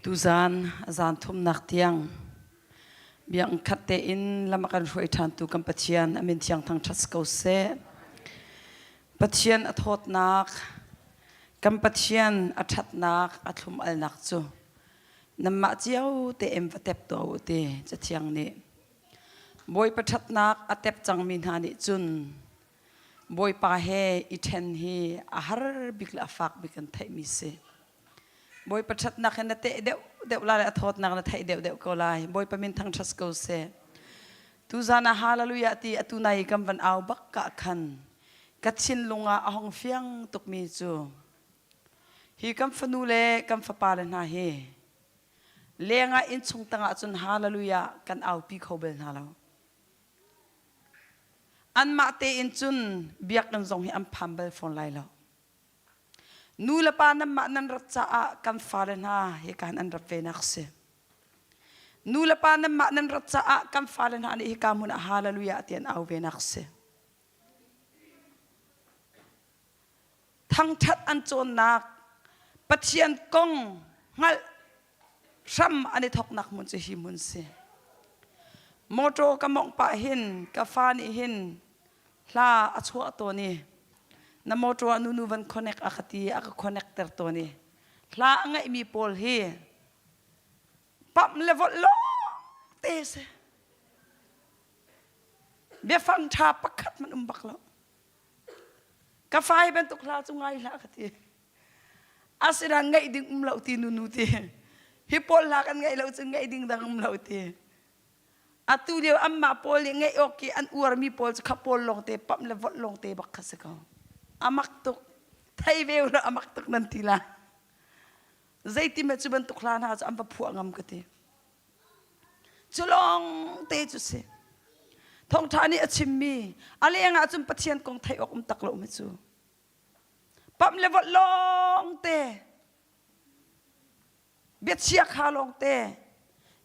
Tuzan zan thumnak tiang biakinn khat tein lam a kan hruai ṭhantu kan Pathian a min thiang thangṭhat ko seh. Pathian a thawtnak, kan Pathian a ṭhatnak, a thlum-alnak cu nanmah cio tein va tep tuah u ti Cathiang nih. Bawipa ṭhatnak a tep cangmi hna nih cun Bawipa he i ṭhen hi a har bik le a fak bik kan theihmi si. Bawipa ṭhatnak hi na teh deuh deuh lai le a thawtnak na theih deuh deuh ko lai. Bawipa min thangṭhat ko seh. Tuzan ah hallelujah ti atu nai kan van au bak ka khan ka thinlung ah a hong fiang tukmi cu hi kan fanu le kan fapa le hna hi lengah innchung tangah cun hallelujah kan aupi kho bel hna lo. Anmah tein cun biakinn zong hi an phan bal fawn lai lo. Nu le pa nanmah nan rat caah kan fale hna hika hin an rat venak si. Nu le pa nanmah nan rat caah kan fale hna nih hika hmun ah hallelujah ti an au venak si. Thangṭhat an cawnnak Pathian kong hngalh hram an i thawknak hmun cu hi hmun si. Motor ka mawngh pah hin ka fa nih hin hla a chuah tawn i na motor ah nunu van connect a ka ti a ka connect ter tawn i hla a ngeihmi pawl hi pamh le volh lawng te si. Biafang ṭha pakhat hmanh um bak lo. Ka fa hi bantuk hla cu ngai hlah ka ti. Asinain ngaih ding um lo ti nunu ti. Hi pawl hla kan ngaih lo cun ngaih ding dang um lo ti. Atu lio anmah pawl nih ngaih awk i an uarmi pawl cu kha pawl lawngte pamh le volh lawngte bak kha si ko. Amak tuk. Thei ve u amak tuk nan ti la. Zeiti cu bantuk hla hna cu an va phuah ngam ka ti. Cu lawng te cu si. Thawngṭha nih a chimmi a leng ah cun Pathian kong theih awk um tak lo mi cu. Pamh le volh lawng te. Biachia kha lawng te.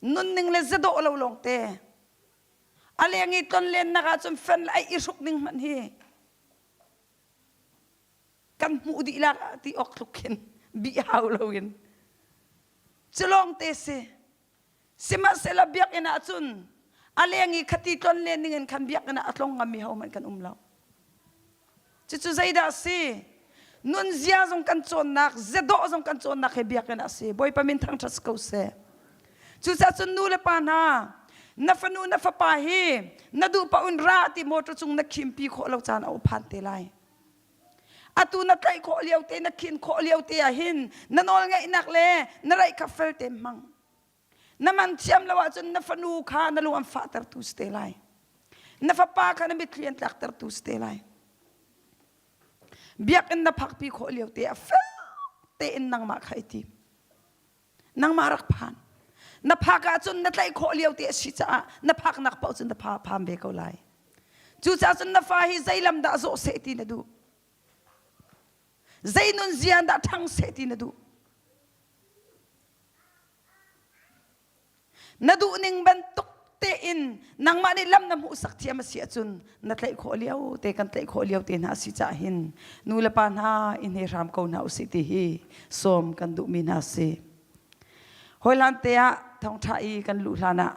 Nunning le zadawh lo lawng te. A leng i tlonlennak ah cun fen le ai i hruk ning hmanh hi kan hmuh dih lak ti awk tluk khin bih hau loin cu lawng te si sihmanhsehlaw biakinn ah cun a leng i khati tlon len ding in khan biakinn ah a tlong ngami hohmanh kan um lo cucu zeidah a si nunzia zong kan cawnnak zedawh zong kan cawnnak he biakinn ah a si bawipa min thangṭhat si ko seh cucaah cun nu le pa hna na fanu na fapa hi na duh paoh in ra ti motor cung na khimpi khawh lo caan a phan te lai Atu na tlaih khawh lio te na khin khawh lio te ah hin na nawl ngeihnak le na raih kha fel te hmang. Na man thiam lo ahcun na fanu kha na lung an fahtertu si te lai. Na fapa kha na mitthli an tlaktertu si te lai. Biakinn na phakpi khawh lio te ah fel tein nangmah kha i tim. Nangmah rak phan. Na phak ahcun na tlaih khawh lio te a si caah na phaknak paoh cun na pha pham ve ko lai. Cucaah cun na fa hi zei lam dah zawh seh ti na duh? Zei nunzia dah ṭhang seh ti na duh? Na duhning bantuk tein nangmah nih lam na hmuhsak thiam a si ahcun na tlaih khawh lio te kan tlaih khawh lio te hna a si caah hin nu le pa hna i hne hram ko hna usih ti hi sawm kan duhmi hna si. Hawihlan te ah thawngṭha i kan luh hlan ah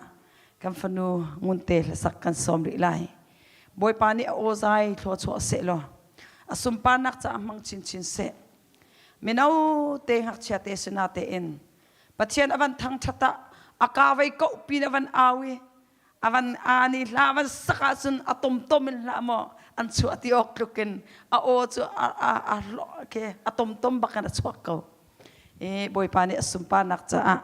kan fanu ngunte hlasak kan sawm rih lai. Bawipa nih a aw zai thluachuah seh law a sunparnak caah hmang chinchin seh. Mino te ngakchia te sinah tein Pathian a van thangṭhat ah a ka vei koh pin a van au i a van aan i hla a van sak ahcun a tomtom in hlah maw an chuah ti awk tluk in a aw cu a a a hlawh ke a tomtom bak in a chuak ko. I Bawipa nih a sunparnak caah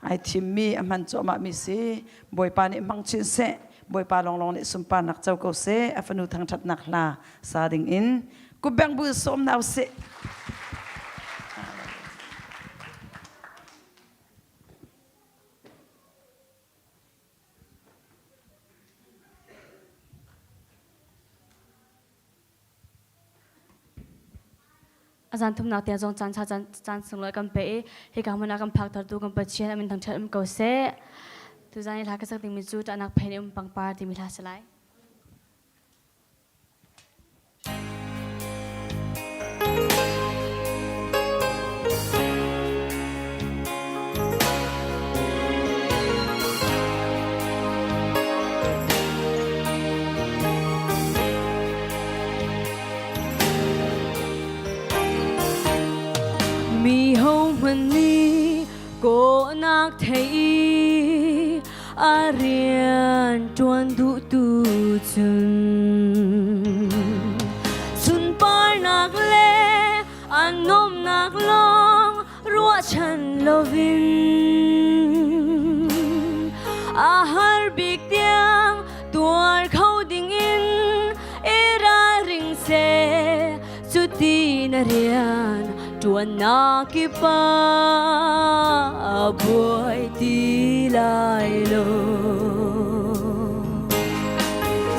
ai thimmi a hman cuahmah mi si Bawipa nih hmang chin seh Bawipa lawnglawng nih sunparnak co ko seh a fanu thangṭhatnak hla sa ding in kutbeng bu sawm hna usih. A zan thumnak tiang zong caan caan caan sunglawi kan pe i hika hmun ah kan phaktertu kan Pathian a min thangṭhat um ko seh. Tuzan i hla ka sak dingmi cu ṭahnak phen i um pangpar timi hla si lai. Ahohmanh nih kawhnak thei i a rian ṭuan duhtu cun sunparnak le an nuamhnak lawng ruahchan loin a har bik tiang tuar kho dingin i ralring seh. Cuti na rian ṭuannak kip ah buai ti lai lo.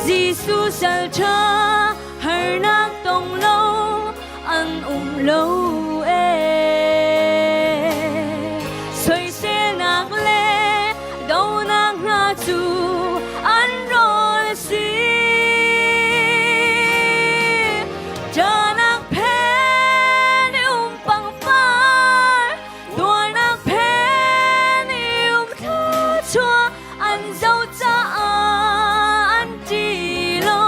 Jesuh sal ṭha harnak tong lo an um lo ee. Soiselnak le donak hna cu an rawl a si. Ṭahnak phen i um pangpar, tuarnak phen i um thluachuah, an zoh caah an ṭih lo,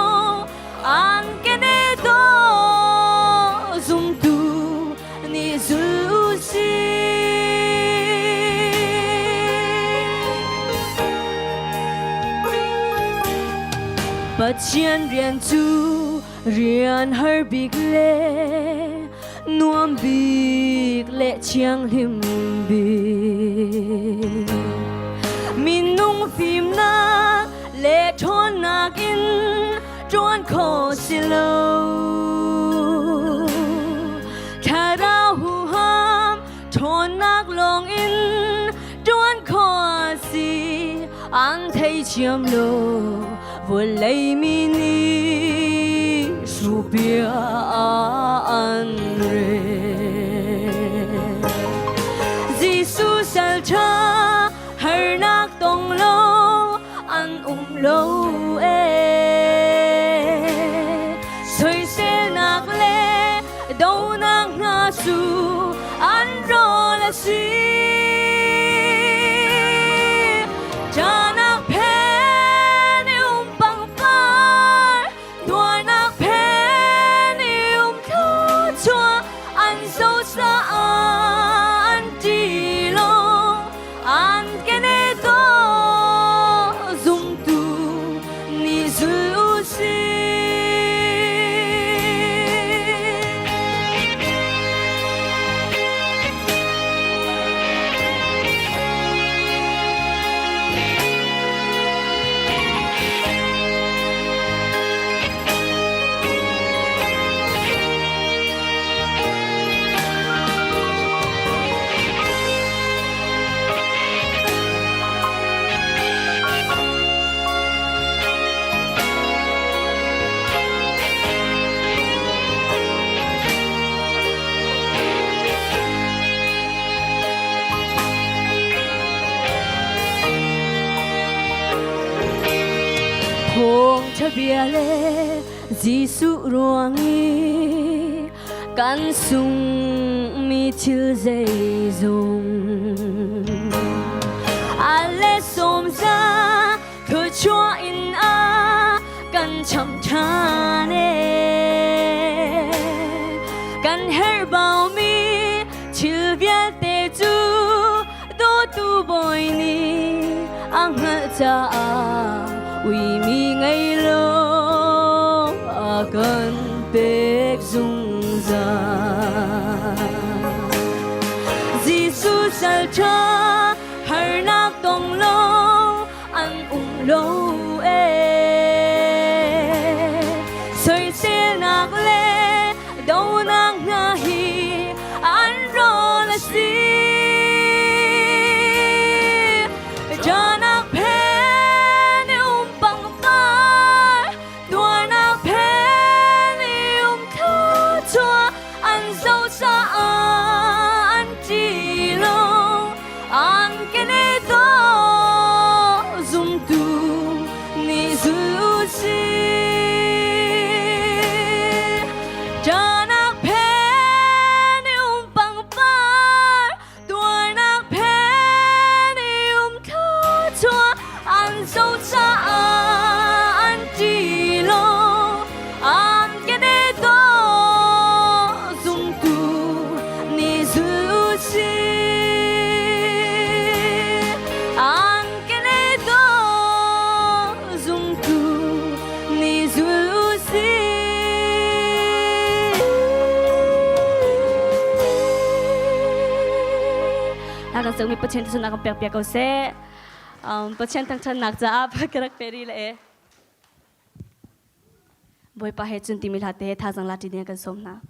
an kene daw zumtu nih zul u sih. Pathian rian cu rian har bik le nuam bik le thianghlim bik. Minung fimnak le ṭhawnnak in ṭuan khawh si lo. Thlarau huham ṭhawnnak lawng in ṭuan khawh a si. An theithiam lo vawlei mi nih hruhbia an rel. Jesuh sal ṭha harnak tong lo an um lo ee. Soiselnak le donak hna cu an rawl a si. Ṭahnak phen i um pangpar, tuarnak phen i um thluachuah, an zohsa an ṭih lo, an kene daw zumtu nih zul u sih. Thawngṭha bia le Jesuh ruang i kan sungmi thil zeizong a le sawmza thluachuah in a kan cham ṭhan ee. Kan herhbaumi thil vialte cu dawtu bawi nih a hngalh caah uimi ngei lo a kan pek zungzal. Jesuh sal ṭha harnak tong lo an um lo ee. Soiselnak le donak hna hi an rawl a si. Ṭahnak phen i. Vancungmi Pathian thluachuahnak kan pek piak ko seh. Pathian thangṭhatnak caah ka rak pe rih le e. Bawipa he cun timi hla te he thazaang la ṭi ding kan sawm hna.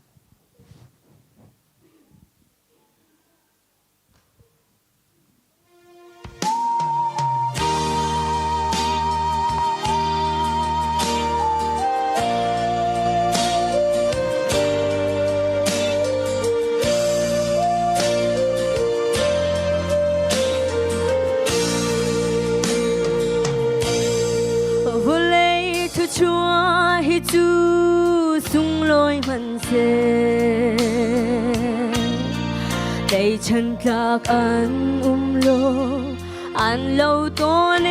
Vawlei thuchuah hi cu sunglawi hmanhseh Tleichan tlak an um lo an lo tawn e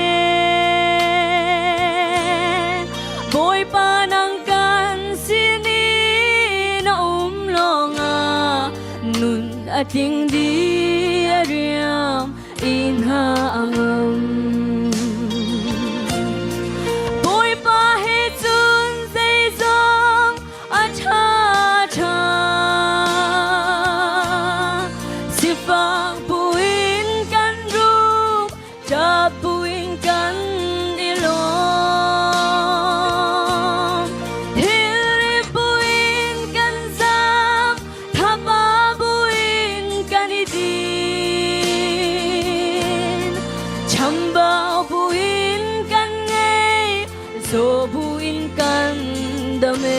Bawipa nang kan sin i na um lawngah nun a tling dih a riam i hna a ngam. Bawipa he cun zeizong a ṭha ṭha. Sifak buin kan rum, ṭap buin kan i lawm. Thilri buin kan zam, thapa buin kan i din. Chambau buin kan ngei, zaw buin kan dam e.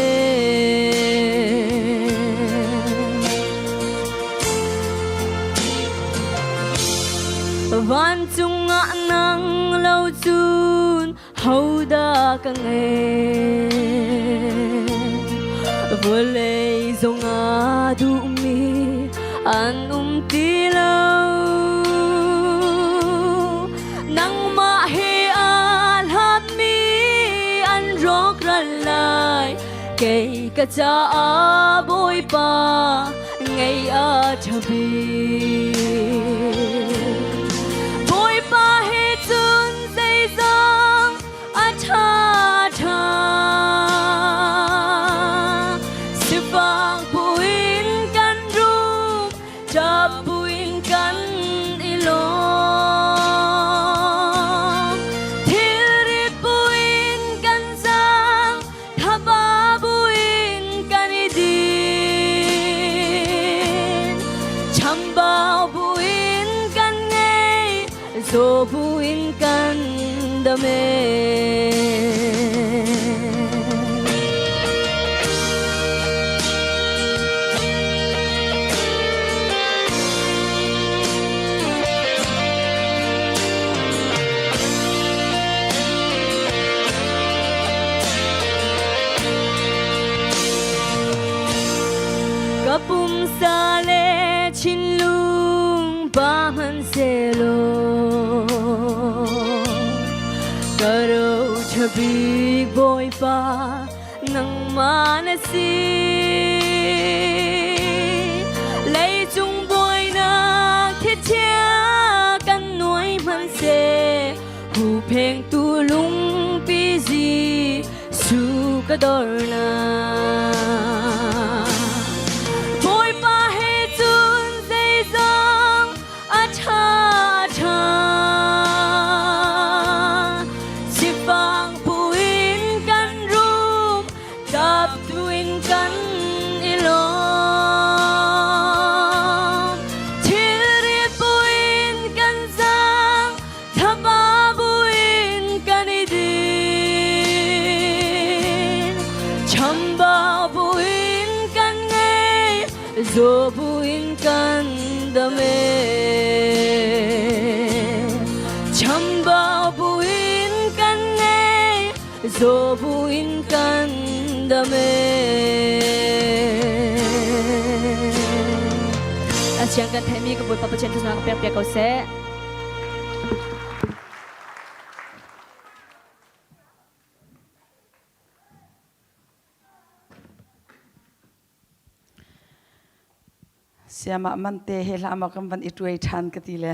Vancung ah nang lo cun hodah ka ngei? Vawlei zong ah duhmi an um ti lo. Nangmah he aa hlatmi an rawkral lai. Kei ka caah Bawipa ngei a ṭha bik. Bawipa he cun zeizong a ṭha ṭha. Sifak buin kan rum, ṭap buin kan i lawm. Thilrit buin kan zaang, thaba buin kan i din. Chambau buin kan ngei, zaw buin kan dam e. Ka pumsa le thinlung pa hmanhsehlaw ka roṭha bik Bawipa nangmah na si. Leicung bawinak thlichia kan nuai hmanhseh Huhphengtu lungpi Jesuh ka dornak. Bawipa he cun zeizong a ṭha ṭha. Sifak buin kan rum, ṭap tuin kan i lawm. Thilrit buin kan zaang, Thaba buin kan i din. Chambau buin kan ngei, zaw buin kan dam e. Chambau buin kan ngei, zaw buin kan dam e. A siang kan theimi ka Bawipa Pathian thluachuahnak pek piak ko seh. Siamah mante he hlah maw kan van i tuai ṭhan ka ti le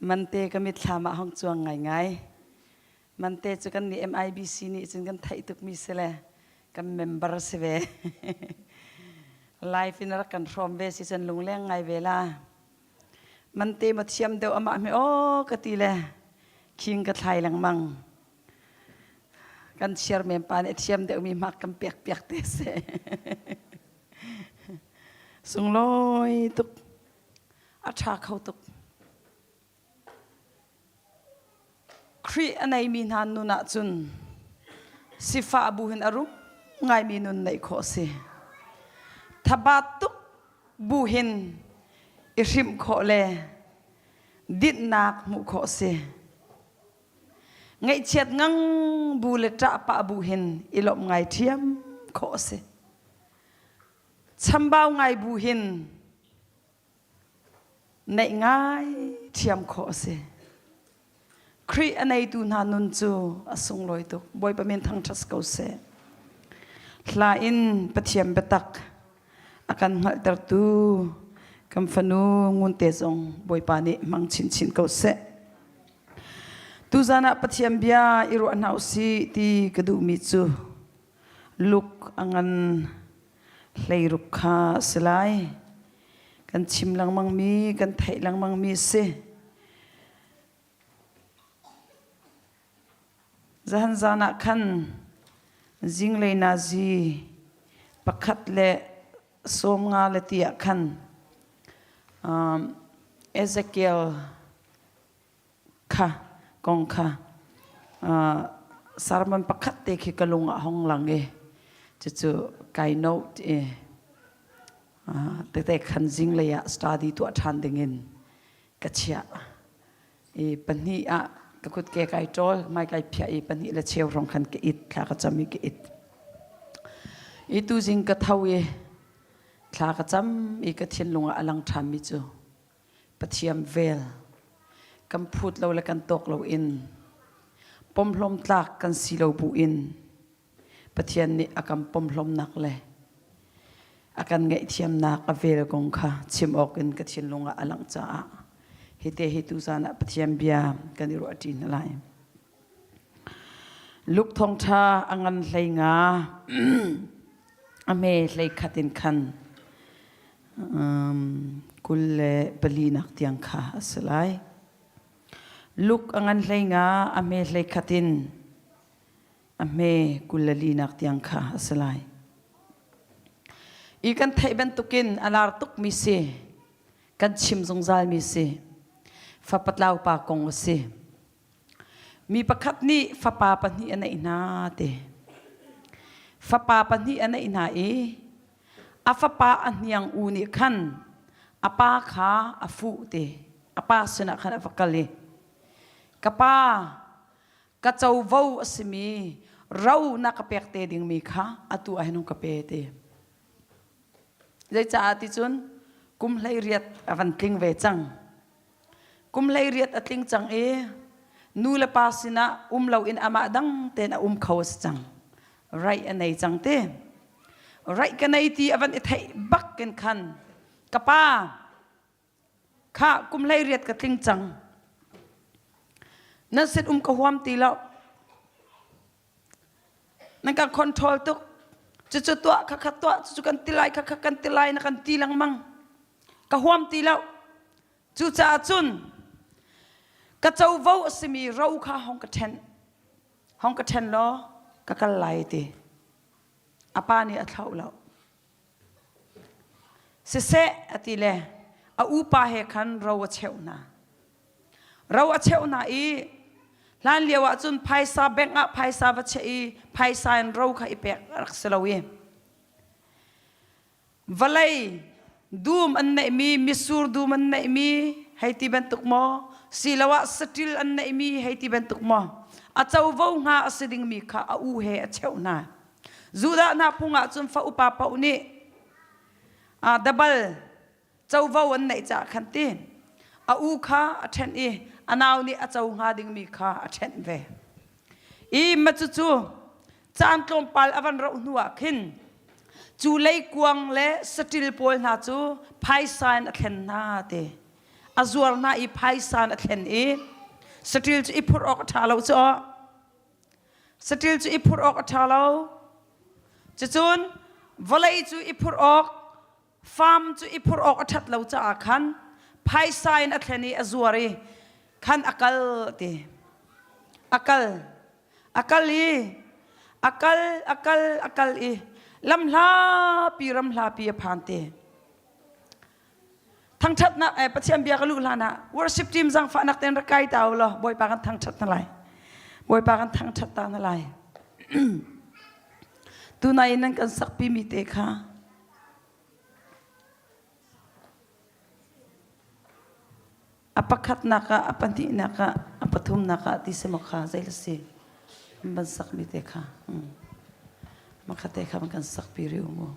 mante ka mitthlam ah hong cuang ngaingai. Mante cu kan nih MIBC nih cun kan theih tukmi si le kan member si ve. Life in rak kan hrawm ve si cun lungleng ngai ve la. Man te ma thiam deuh amah hme aw ka ti le khing ka thlai lengmang. Kan chairman pa nih a thiam deuhmi hmak kan pek piak te seh. Sunglawi tuk. A ṭha kho tuk. Khrih a neimi hna nun ahcun sifah bu hin a rum ngaimi nun neih khawh a si. Thabat tuk bu hin i hrimh khawh le dinhnak hmuh khawh a si. Ngaihchiat ngang bu le ṭahpah bu hin i lawmh ngai ṭhiam khawh a si. Chambau ngai bu hin Neih ngai thiam khawh a si. Khrih a neitu hna nun cu a sunglawi tuk. Bawipa min thangṭhat ko seh. Hla in Pathian biatak a kan hngalhtertu kan fanu Ngunte zong Bawipa nih hmang chinchin ko seh. Tuzan ah Pathian bia i ruah hna usih ti ka duhmi cu Luke a ngan hleiruk kha a si lai. Kan chim lengmangmi, kan theih lengmangmi a si. Zahan zan ah khan zinglei nazi pakhat le 50 le ti ah khan um, Ezekiel kha kong kha sermon pakhat te khi ka lung ah hong lang i cucu kai note i tete khan zinglei ah study tuah ṭhan dingin ka chiah i pahnih ah ka kutke kai ṭawl mai kai phiah i pahnih le cheu hrawng khan ka it thla ka cam i ka it i tuzing ka tho i thla ka cam i ka thinlung ah a lang ṭhanmi cu Pathian vel kan phut lo le kan tawk lo in pomhlawm tlak kan si lo bu in Pathian nih a kan pomhlawmnak le a kan ngaihthiamnak a vel kong kha chim awk in ka thinlung ah a langh caah hite hi tuzan ah Pathian bia kan i ruahṭi hna lai. Luke thawngṭha a ngan hlei nga a hme hlei khat in khan 24 nak tiang kha a si lai. Luke a ngan hlei nga a hme hlei khat in a hme 24 nak tiang kha a si lai. I kan theih bantukin a lar tukmi si, kan chim zungzalmi si, fapa tlau pa kong a si. Mi pakhat nih fapa pahnih a neih hna ti. Fapa pahnih a neih hna i a fapa a hniang u nih khan a pa kha a fuh ti. A pa sinah khan a va kal i, Ka pa, ka covo a simi ro na ka pek te dingmi kha atu ah hin hung ka pe ti. Zeicaah ti cun kum 18 a van tling ve cang. Kum 18 a tling cang i nu le pa sinah um loin amah dang tein a um kho a si cang. Right a nei cang ti. Right ka nei ti a van i theih bak in khan ka pa kha kum 18 ka tling cang. Nan sin um ka huam ti lo. Nan kan control tuk. Cucu tuah kha kha tuah cucu kan ti lai kha kha kan ti lai na kan ti lengmang. Ka huam ti lo. Cucaah cun ka covo a simi ro kha hong ka ṭhen. Hong ka ṭhen law ka kal lai ti. A pa nih a thlauh lo. Siseh a ti le a upa he khan ro a cheuh hna. Ro a cheuh hna i hlan lio ah cun phaisa bank ah phaisa va chiah i phaisa in ro kha i pek a rak si lo i Vawlei dum an neihmi, mitsur dum an neihmi hei ti bantuk maw? Siloah saṭil an neihmi hei ti bantuk maw? A covo hnga a si dingmi kha a u he a cheuh hna. Judah hna phung ah cun fa upa paoh nih dabal covo an neih caah khan ti a u kha a ṭhenh i a nau nih a co hnga dingmi kha a ṭhenh ve. I ma cucu caan tlawmpal a van rauh hnu ah khin cu leikuang le saṭil pawl hna cu phaisa in a thlen hna ti a zuar hna i phaisa in a thlen i saṭil cu i phurh awk a ṭha lo cu saṭil cu i phurh awk a ṭha lo cucun vawlei cu i phurh awk Farm cu i phurh awk a ṭhat lo caah khan Phaisa in a thlen i a zuar i khan a kal ti. A kal. A kal i a kal a kal a kal i lamhlapi ramhlapi a phan te. Thangṭhatnak eh Pathian bia ka luh hlan ah worship team zangfahnak tein rak kai ta u law Bawipa kan thangṭhat hna lai. Bawipa kan thangṭhat ta hna lai. Tunai in nan kan sakpi mi te kha a pakhatnak ah a pahnihnak ah a pathumnak ah ti si maw kha zei la si an van sakmi te kha makha te kha van kan sakpi rih u mu.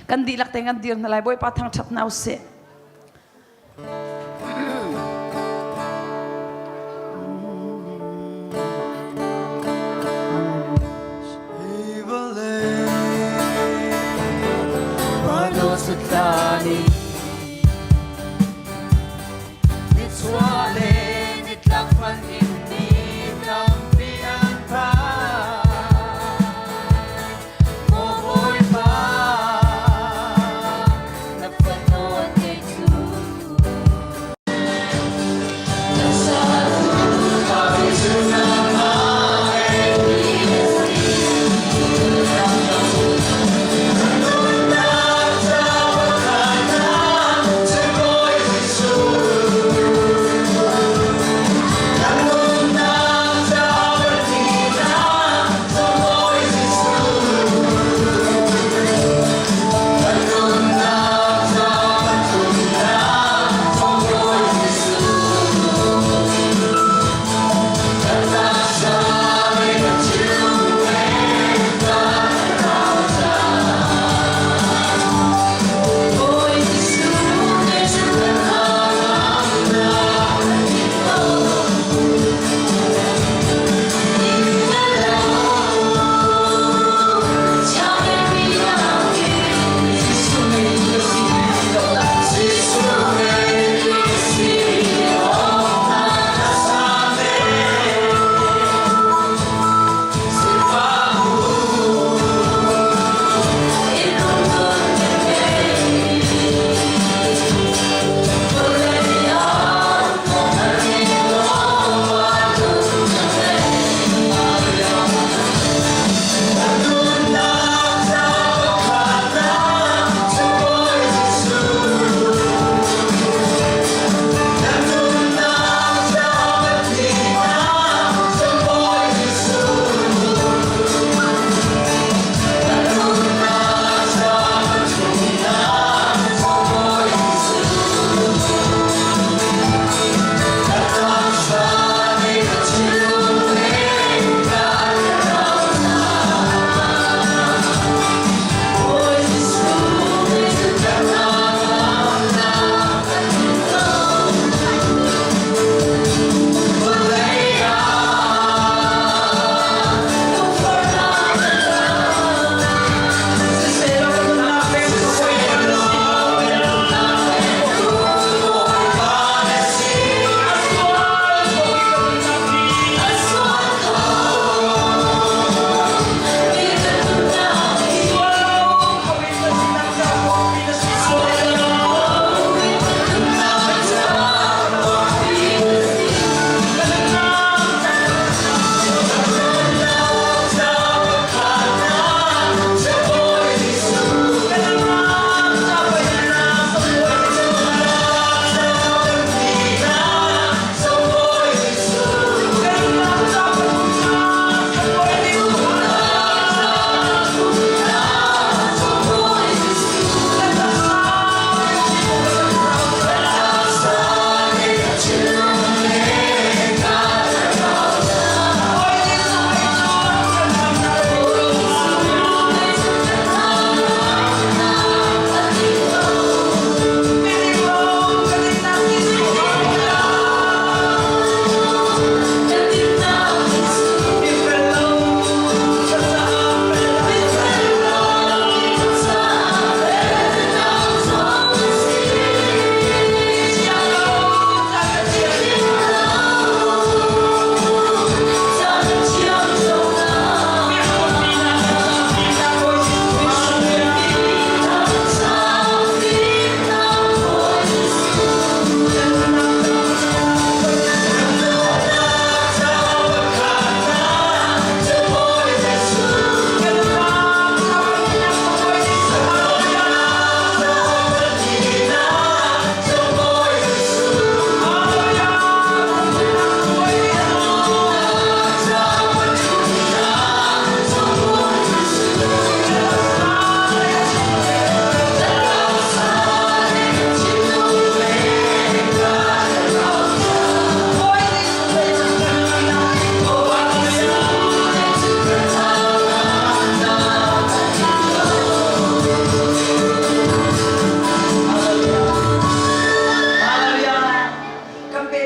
Kan dihlak te kan dir hna lai Bawipa thangṭhat hna usih.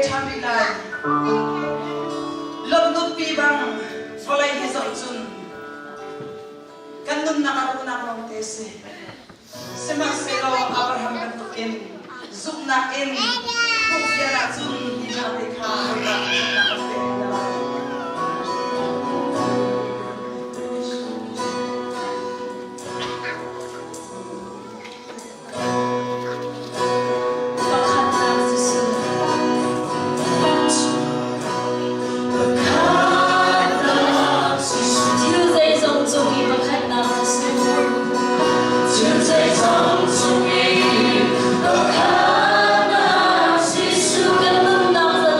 ṭhan rih lai. Lot nunpi bang vawlei hi zoh cun kan nunnak a ruhnak lawngte a si. Sihmanhsehlaw Abraham bantukin zumhnak in hmuhfian ahcun hi vialte kha Bawipa nih zumhnak a pek hna lai. Pakhatnak Jesuh. Thil zeizong cung i pakhatnak Jesuh. Thil zeizong cung i pakhatnak Jesuh kan nunnak.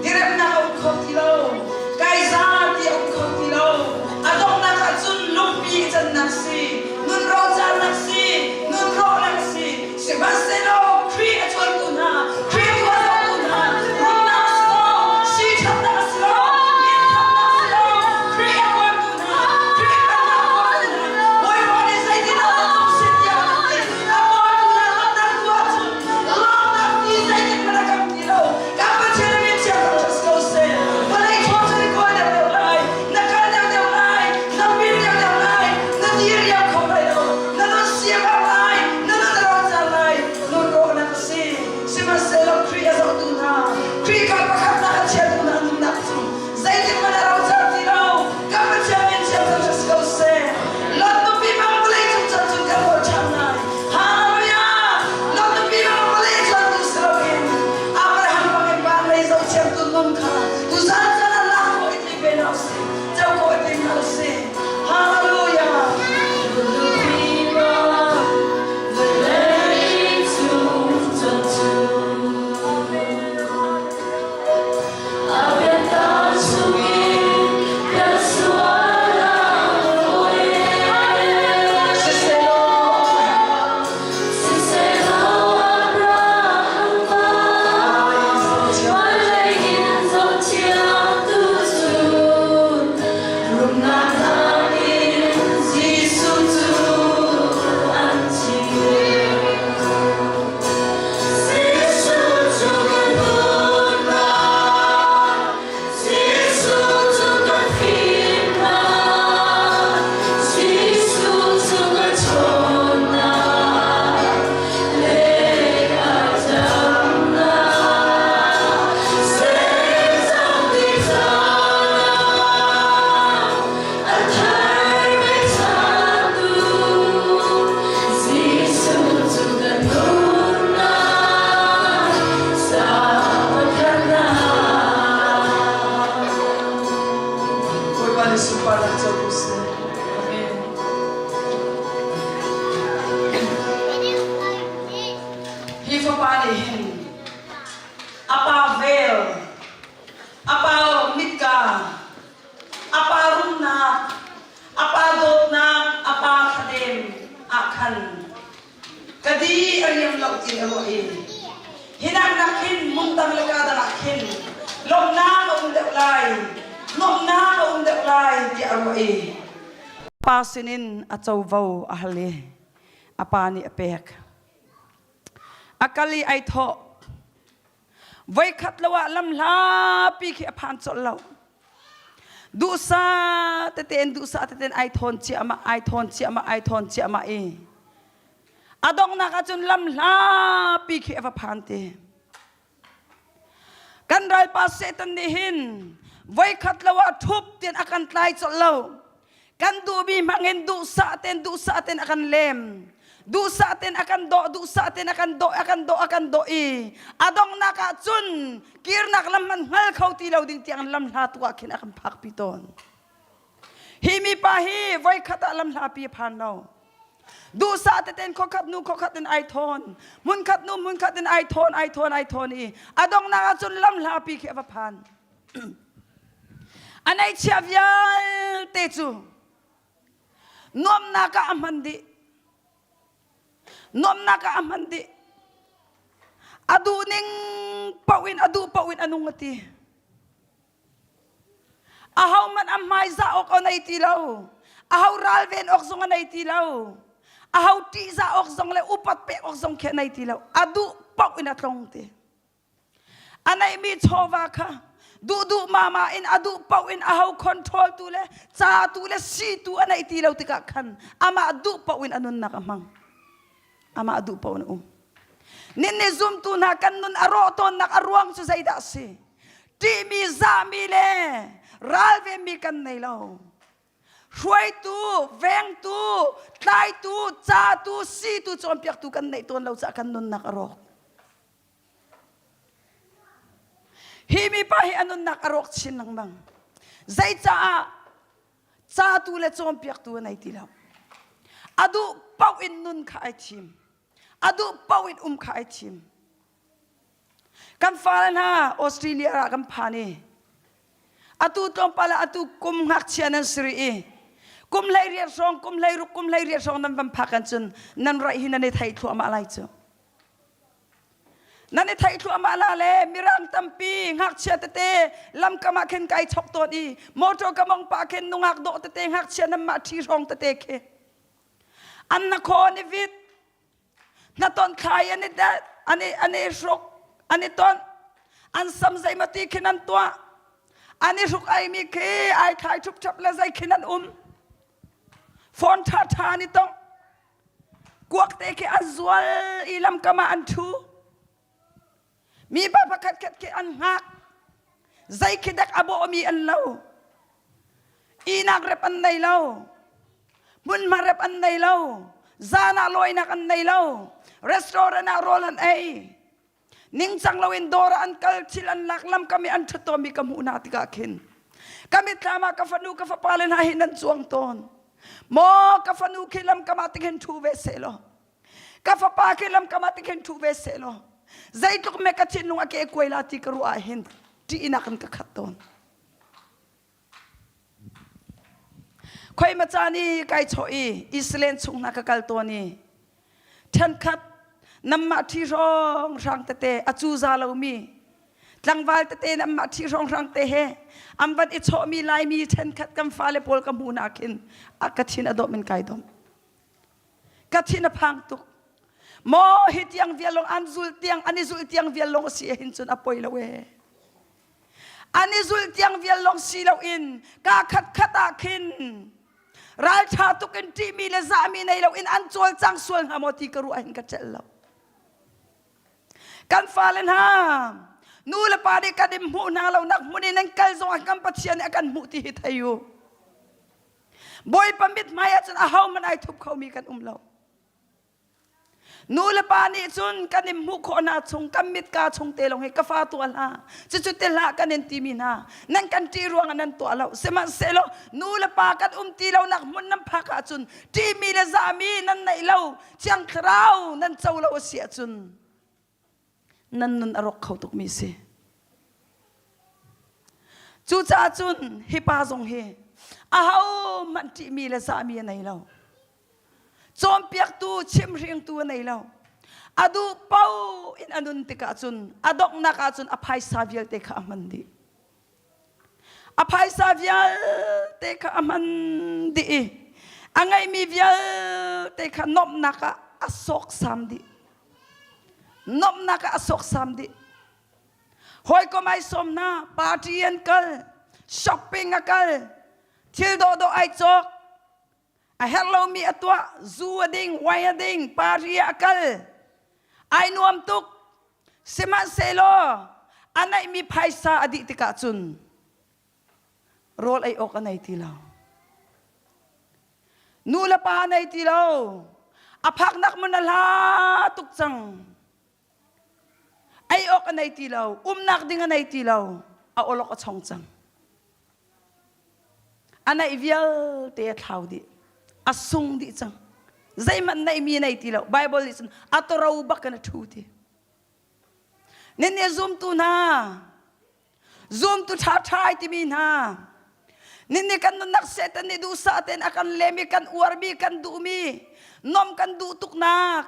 Diremnak a um kho ti lo. Kaiza ti a um kho ti lo. A donghnak ah cun lungpi i cannak si, nun rocarnak si, nun rawhnak si. Sihmanhsehlaw Khrih a cuantu hna, Khrih tu a zohtu hna, rumnak a si lo, si ṭhatnak a si lo, min thannak a si lo, Khrih a cuantu hna, Khrih pennak a cuantu hna, Bawipa nih zeitindah na tluk sin tiah a kan ti. A kawltu hna lawmhnak tu ahcun lawmhnak ti zeitik hmanh a kam ti lo. Kan Pathian a min thiang thangṭhat si ko seh. Vawlei chaw cu na kawl deuhdeuh lai, na kal deuhdeuh lai, na pil deuhdeuh lai, na diriam kho lai lo, na nun siaherh lai, na nun a rocar lai, nun rawhnak a si. Sihmanhsehlaw Khrih a zohtu hna, Khrih kha pakhatnak a chiatu hna nunnak cu zeitik hmanh a rocar ti lo. Kan Pathian min thiang thangṭhat si ko seh. Lot nupi bang vawlei cung chan cun kan ruah ṭhan lai. Hallelujah! Lot nupi bang vawlei cuantu si loin Abraham bangin van lei zohthiamtu nun kha tuzan caan ah lak khawh i tim ve hna usih, co khawh i tim hna usih. Hallelujah! Nupi bang vawlei cung chan cun A biatak chungin ka sual a kawi. Siselaw Siselaw Abraham pa, vawlei in zohthiamtu cun rumnak nakin Jesuh cu an thim. Jesuh cu kan nunnak, Jesuh cu kan fimnak, Jesuh cu kan ṭhawnnak, lei a damnak, zeizong ti caah a thar pechantu. Jesuh cu kan nunnak, caah Bawipa nih sunparnak co ko seh. Amen. Hi fapa nih hin a pa vel, a pa mitka, a pa rumnak, a pa dawtnak, a pa thladem ah khan ka di a riam lo ti a ruah i hi nak hin hmun dang le ka dang ah khin lawmhnak a um deuh lai nuamhnak a um deuh lai tiah a ruah i pa sinin a covo a hal i a pa nih a pek a kal i ai thawh voikhat lo ah lam hlapi khi a phan colh lo duhsah tete in duhsah tete in ai thawn ciahmah ai thawn ciahmah ai thawn ciahmah i a donghnak ahcun lam hlapi khi a va phan te kan ralpa Satan nih hin voikhat lo ah thup tian a kan tlai colh lo kan duhmi hmangin duhsah ten duhsah ten a kan lem duhsah ten a kan dawh duhsah ten a kan dawh a kan dawh a kan dawh i a donghnak ah cun kirnak lam man hngal kho ti lo ding tiang lam hla tu ah khin a kan phakpi tawn hi mi pa hi voikhat ah lam hla pi a phan lo duhsah teten khokhat nu khokhat in ai thawn hmunkhat nu hmunkhat in ai thawn ai thawn ai thawn i a donghnak ah cun lam hla pi khi a va phan A neihchiah vialte cu nuamhnak ah a hman dih. Nuamhnak ah a hman dih. A duh ning paoh in a duh paoh in a nung a ti. Ahohmanh a hmaizah awk a nei ti lo. Aho ralven awk zong a nei ti lo. Aho ṭihzah awk zong le upat pek awk zong khi a nei ti lo. A duh paoh in a tlong ti. A neihmi chawva kha duhduh mama in a duh paoh in aho control tu le ca tu le si tu a neih ti lo tikah khan amah duh paoh in a nunnak a hmang. Amah duh paoh in a um. Nin nih zumtu hna kan nun a rawh tawnnak a ruang cu zeidah a si? Ṭihmi, zahmi le ralvenmi kan nei lo. Hruaitu, vengtu, tlaitu, catu, situ, cawnpiaktu kan neih tawn lo caah kan nunnak a rawk. Hi mipa hi a nunnak a rawk chin lengmang. Zeicaah catu le cawnpiaktu a nei ti lo. A duh paoh in nun kha ai thim. A duh paoh in um kha ai thim. Kan fale hna Australia ah kan phan i atu tlawmpal ah atu kum ngakchia nan si rih i kum 18 hrawng kum 16 kum 18 hrawng nan van phak ahcun nan raih hi nan i thei thluahmah lai cu. Nan i theih thluahmah la le mirang tampi ngakchia tete lamkam ah khin kai chok tawn i motor ka mong pah khin nungak dawh tete ngakchia nan mah ṭhi hrawng tete khi an na khaw an i vit na ton thlai an i an i an i hruk an i ton an sam zeimati khin an tuah an i hruk ai mi khi ai thlai ṭhup ṭhap le zei khin an um phone ṭha ṭha an i tong Kuak te khi an zual i lamkam ah an ṭhu. Mipa pakhat khat khi an hngak. Zei khi dek a bawhmi an lo. Ihnak rep an nei lo. Hmunhma rep an nei lo. Zan ah lawinak an nei lo. Restaurant ah rawl an ei. Ningcang loin dawr ah an kal, thil an lak, lamkam i an ṭhut tawnmi ka hmuh hna tikah khin ka mitthlam ah ka fanu ka fapa le hna hi nan cuang tawn. Maw ka fanu khi lamkam ah tikhin ṭhu ve seh law ka fapa khi lamkam ah tikhin ṭhu ve seh law zeitluk me ka thinlung a ke kuai la ti ka ruah ah hin ṭihnak in ka khat tawn. Khoi ma caan i kai chawh i Israel chung hna ka kal tawn i ṭhenkhat namah ṭhi hrawng hrang tete a cuza lomi tlangval tete namah ṭhi hrawng hrang te he an van i chawhmi Laimi ṭhenkhat kan fale pawl ka hmuh hna khin a ka thin a dawm in kai dawm. Ka thin a phang tuk. Maw hi tiang vial lawng an zul tiang an i zulh tiang vial lawng a si hin cun a poi lo ee. An i zulh tiang vial lawng si loin kaa khatkhat ah khin ralṭha tuk in ṭihmi le zahmi nei loin an cawlcang sual hnga maw ti ka ruah hin ka celh lo. Kan fale hna nu le pa nih kan in hmuh hna lo nak hmun in an kal zongah kan Pathian nih a kan hmuh ti hi thei u. Bawipa mithmai ahcun ahohmanh ai thup khomi kan um lo. Nu le pa nih cun kan in hmuh khawh hna chung kan mitka chung te lawng hi ka fa tuah hlah cucu te hlah kan in timi hna nan kan ṭih ruangah nan tuah lo sihmanhsehlaw nu le pa kan um ti lonak hmun nan phak ahcun ṭihmi le zahmi nan neih lo thiang thlarau nan co lo a si ahcun nan nun a rawk kho tukmi si. Cucaah cun hi pa zong hi ahohmanh ṭihmi le zahmi a nei lo. Cawnpiaktu, chimhringtu a nei lo. A duh paoh in a nun tikah cun a donghnak ah cun a phaisa vialte kha a hman dih. A phaisa vialte kha a hman dih i a ngeihmi vialte kha nuamhnak ah a sawksam dih. Nuamhnak ah a sawksam dih. Hawikom ai sawm hna, party an kal, shopping a kal, thil dawhdawh ai cawk, a herh lomi a tuah, zu a ding, wine a ding, party ah a kal. Ai nuam tuk. Sihmanhsehlaw a neihmi phaisa a dih tikah cun rawl ei awk a nei ti lo. Nu le pa a nei ti lo. A phaknak mun a hla tuk cang. Ei awk a nei ti lo. Umnak ding a nei ti lo. A awlok a chong cang. A neih vialte a thlau dih. A sung dih cang. Zeihmanh neihmi a nei ti lo. Bible nih cun a toro bak in a ṭhu ti. Nan nih zumtu hna, zumtu ṭhaṭha ai timi hna, nan nih kan nunnak Satan nih duhsah tein a kan lem i kan uarmi, kan duhmi, nom kan duh tuknak,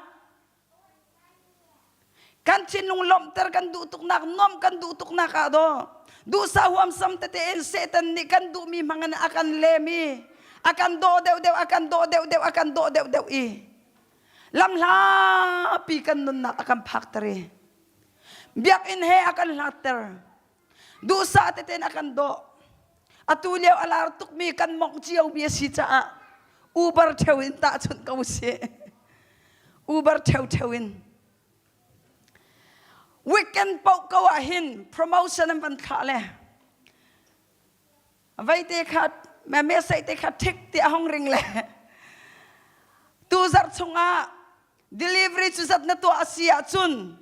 Kan thinlung lawmhter kan duh tuknak, nuamh kan duh tuknak ah daw duhsah huamsam tete in Satan nih kan duhmi hmang in a kan lem i a kan dawh deuhdeuh, a kan dawh deuhdeuh, a kan dawh deuhdeuh i lamhlapi kan nunnak a kan phakter i biakinn he a kan hlatter. Duhsah tete in a kan dawh. Atu lio a lar tukmi kan mongh ciomi a si caah Uber ṭheo in tahchunh ko usih. Uber ṭheo ṭheo in. Weekend paoh ko ah hin promotion an van thlah le veite kha message te kha ṭhik ti a hong ring le tu zarh chungah delivery cu zat na tuah a si ahcun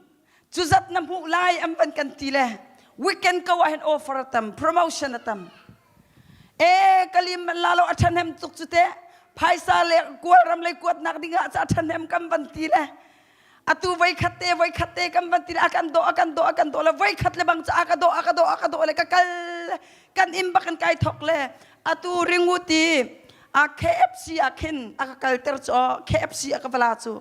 cu zat na hmuh lai an van kan ti le weekend ko ah hin offer a tam promotion a tam e kalim man la lo a ṭhahnem tuk cu te phaisa le kual ram lei kuatnak ding ah ca ṭhahnem kan van ti le. Atu voi khat te voi khat te kan van ti a kan dawh a kan dawh a kan dawh le voi khat le bang cu a ka dawh a ka dawh a ka dawh le ka kal kan inn bak in kai thok le atu ringu ti a KFC ah khin a ka kalter cu KFC a ka vala cu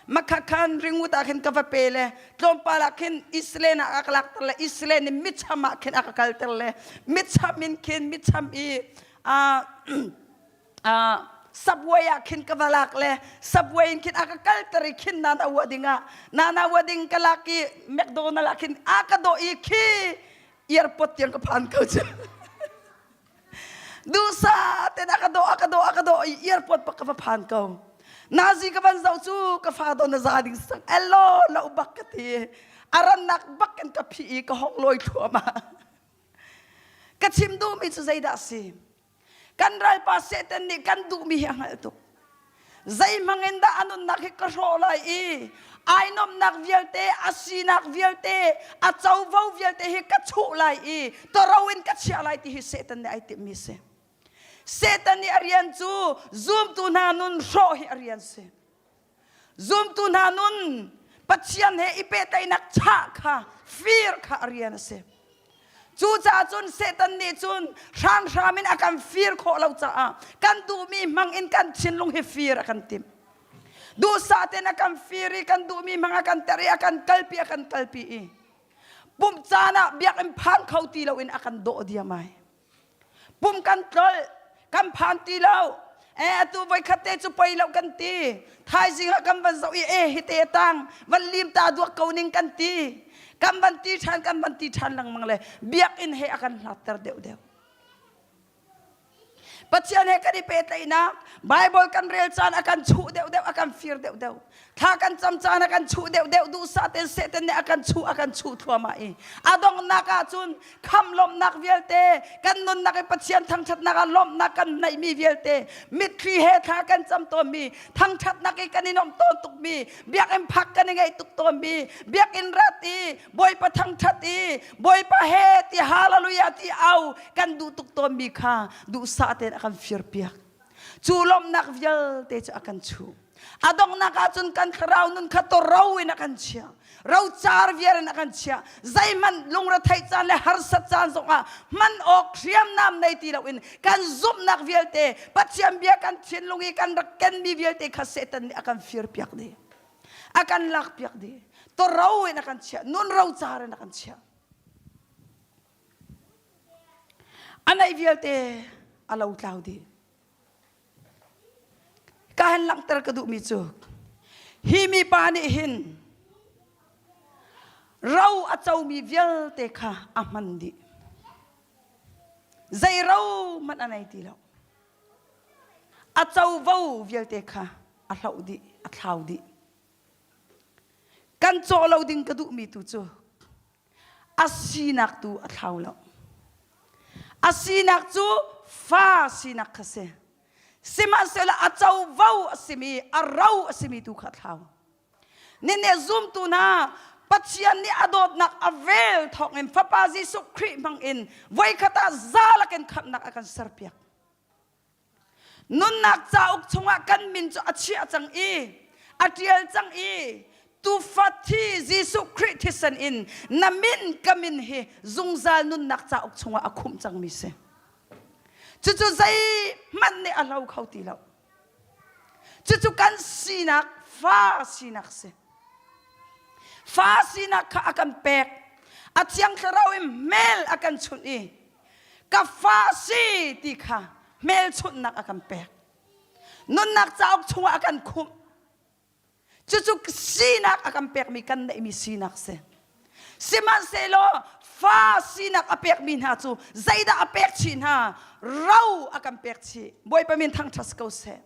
makha khan ringut ah khin ka va pe le tlawmpal ah khin Island ah a ka lakter le Island in mitcham ah khin a ka kalter le mitcham in khin mitcham i a subway ah khin ka va lak le subway in khin a ka kalter i khin nana wa ding ah nana wa ding ka lak i McDonald ah khin a ka dawh i khi airport tiang ka phan ko cu duhsa ten a ka dawh a ka dawh a ka dawh i airport pak ka va phan ko nazi ka van zoh cu ka fa do na za ding sang elo lo bak ka ti arannak bak in ka phi i ka hong loi thluahmah ka chim duhmi cu zeidah si Kan ralpa Satan nih kan duhmi hi a hngalh tuk. Zeihmang in dah a nunnak hi ka hrawh lai i ai nuamhnak vialte, a sinak vialte, a covo vialte hi ka chuh lai i toro in ka chiah lai ti hi Satan nih ai timhmi si. Satan nih a rian cu zumtu hna nun hrawh hi a rian si. Zumtu hna nun Pathian he i pehtlaihnak chah kha fir kha a rian a si. Cucaah cun Satan nih cun hramhram in a kan fir khawh lo caah kan duhmi hmang in kan thinlung hi fir a kan timh. Duhsah tein a kan fir i kan duhmi hmang a kan ter i a kan kalpi a kan kalpi i pumh caan ah biakinn phan kho ti loin a kan dawh diam ai. Pum kan tlolh, kan phan ti lo. E atu voikhat te cu poi lo kan ti. Thaizing ah kan van zoh i e hi te tang van lim ta duak ko ning kan ti. Kan van ti ṭhan kan van ti ṭhan lengmang le biakinn he a kan hlatter deuhdeuh. Pathian he kan i pehtlaihnak Bible kan rel caan a kan chuh deuhdeuh a kan fir deuhdeuh. Thla kan cam caan a kan chuh deuhdeuh duhsah tein Satan nih a kan chuh a kan chuh thluahmah i a donghnak ah cun kham lawmhnak vialte kan nunnak i Pathian thangṭhatnak ah lawmhnak kan neihmi vialte mitthli he thla kan cam tawnmi thangṭhatnak i kan i nuamh tawn tukmi biakinn phak kan i ngaih tuk tawnmi biakinn rat i Bawipa thangṭhat i Bawipa he ti hallelujah ti au kan duh tuk tawnmi kha duhsah tein a kan firpiak cu lawmhnak vialte cu a kan chuh A donghnak ahcun kan thlarau nun kha toro in a kan chiah. Rocar viar in a kan chiah. Zeihmanh lungretheih caan le harsat caan zongah hman awk hriamnam nei ti loin kan zumhnak vialte Pathian bia kan thinlung i kan rak kenmi vialte kha Satan nih a kan firpiak dih. A kan lakpiak dih. Toro in a kan chiah. Nun rocar in a kan chiah. A neih vialte a lotlau dih. Ka han langhter ka duhmi cu hi mipa nih hin ro a comi vialte kha a hman dih. Zei ro hmanh a nei ti lo. A covo vialte kha a hloh dih, a thlau dih. Kan cawh lo ding ka duhmi tu cu a sinak tu a thlau lo. A sinak cu fa sinak kha si. Sihmanhsehlaw a covo a simi, a ro a simi tu kha a thlau. Nineh zumtu hna, Pathian nih a dawtnak a vel thawngin Fapa Jesuh Khrih hmangin voikhat ah zalak in khamhnak a kan serpiak. Nunnak cauk chungah kan min cu a chiah cang i a ṭial cang i tufa thi Jesuh Khrih thisen in na min ka min hi zungzal nunnak cauk chungah a khumh cangmi si. Cucu zeihmanh nih a hlo kho ti lo. Cucu kan sinak fa sinak si. Fa sinak kha a kan pek. A thiang thlarau in hmel a kan chunh i ka fa si ti kha hmelchunhnak a kan pek nunnak cauk chungah a kan khumh cucu sinak a kan pekmi kan neihmi sinak si sihmanhsehlaw fa sinak a pekmi hna cu zeidah a pek chih hna ro a kan pek chih bawipa min thangṭhat ko seh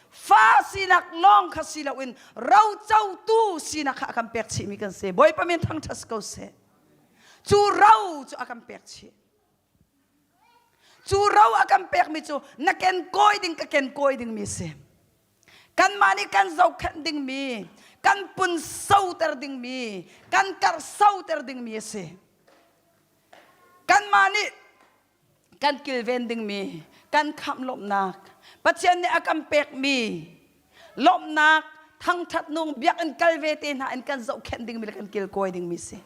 fa sinak lawng kha si loin ro cotu sinak kha a kan pek chihmi kan si bawipa min thangṭhat ko seh Cu ro cu a kan pek chih. Cu ro a kan pekmi cu na ken kawi ding ka ken kawi dingmi si. Kanmah nih kan zohkhenh dingmi, kan pun soter dingmi, kan karh soter dingmi a si. Kanmah nih kan kilven dingmi, kan khamh lawmhnak, Pathian nih a kan pekmi lawmhnak, Thangthat nung biakinn kal ve te hna in kan zohkhenh dingmi le kan kilkawi dingmi si.